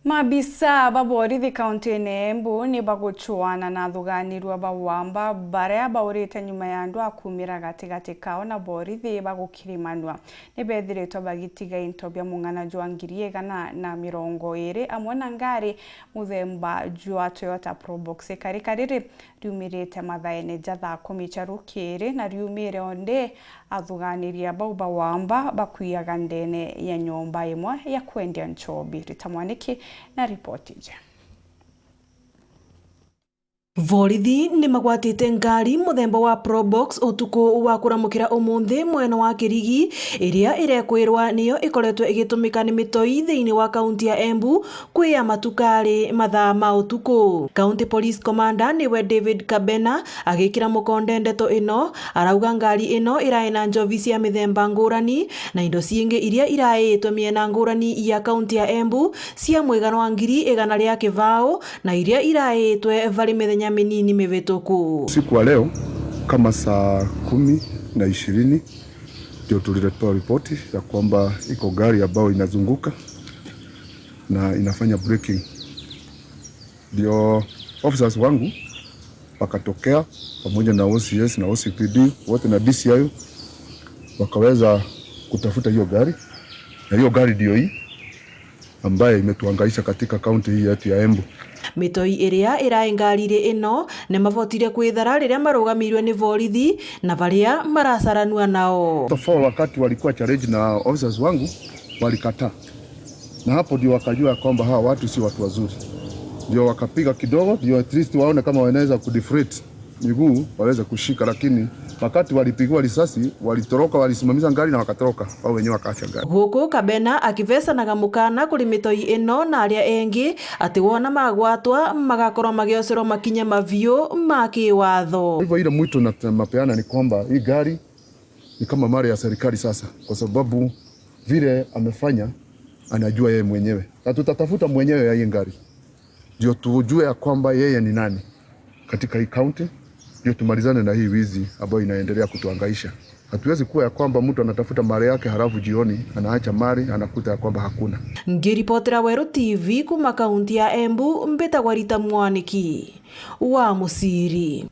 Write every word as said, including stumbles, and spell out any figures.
Maabisa ba borithi kauntiine ya Embu ni bagucuana na athugaanirua ba wamba baria baurite nyuma ya andu a kuumira gatigati kao na borithi bagukirimanua. Ni bethiritwe bagitiga into bia mung'ana jwa ngiri igana na mirongo iiri amwe na ngari muthemba jwa Toyota Probox. Ikarika riri riumirite mathaene ja thaa kumi cia rukiri na riumire o ndi athugaaniria bau ba wamba bakwiaga ndene ya nyomba imwe ya kwendia nchobi. Rita Mwaniki na ripoti iji. Borithi ni magwatite ngari muthemba wa Probox utuku wa kuramukira umunthi mwena wa Kirigi, iria irekwirwa niyo ikoretwe igitumika ni mitoi thiini wa kaunti ya Embu kwiya matukari mathaa ma utuku. County Police Commander niwe David Kabena agikira mukonde ndeto ino, arauga ngari ino irai na njobi cia mithemba ngurani na indo ciingi iria iraiitwe miena ngurani ya kaunti ya Embu cia mwigana wa ngiri igana ria kibao na iria iraiitwe bari mithenya minini mivituku. Usiku wa leo kama saa kumi na ishirini ndio tuliletewa ripoti ya kwamba iko gari ambayo inazunguka na inafanya braking. Ndio officers wangu wakatokea pamoja na O C S na O C P D wote na D C I wakaweza kutafuta hiyo gari, na hiyo gari ndio hii ambaye imetuhangaisha katika kaunti hii yetu ya Embu. Mitoi iria irai ngariri ino ni mabotire kwithara riria marugamirwe ni borithi na baria maracaranua nao. First of all, wakati walikuwa challenge na officers wangu, walikataa. Na hapo ndio wakajua ya kwamba hawa watu si watu wazuri. Ndio wakapiga kidogo, ndio at least waone kama wanaweza kudeflate miguu waweze kushika, lakini wakati walipigiwa risasi, walitoroka, walisimamisha gari na wakatoroka, wao wenyewe wakaacha gari. Guku Kabena akibecanaga mukana kuri mitoi ino na aria engi ati wona magwatwa magakorwa magiocerwa makinya mabiu ma kiwatho. Hivyo ile mwito na mapeana ni kwamba hii gari ni kama mali ya serikali sasa, kwa sababu vile amefanya anajua yeye mwenyewe, na tutatafuta mwenyewe ya hii gari ndio tujue ya kwamba yeye ni nani katika hii county, ndio tumalizane na hii wizi ambayo inaendelea kutuhangaisha. Hatuwezi kuwa ya kwamba mtu anatafuta mali yake halafu jioni anaacha mali anakuta ya kwamba hakuna. Ngiripotera Weru T V kuma kaunti ya Embu, mbitagwa Rita Mwaniki wa Musiri.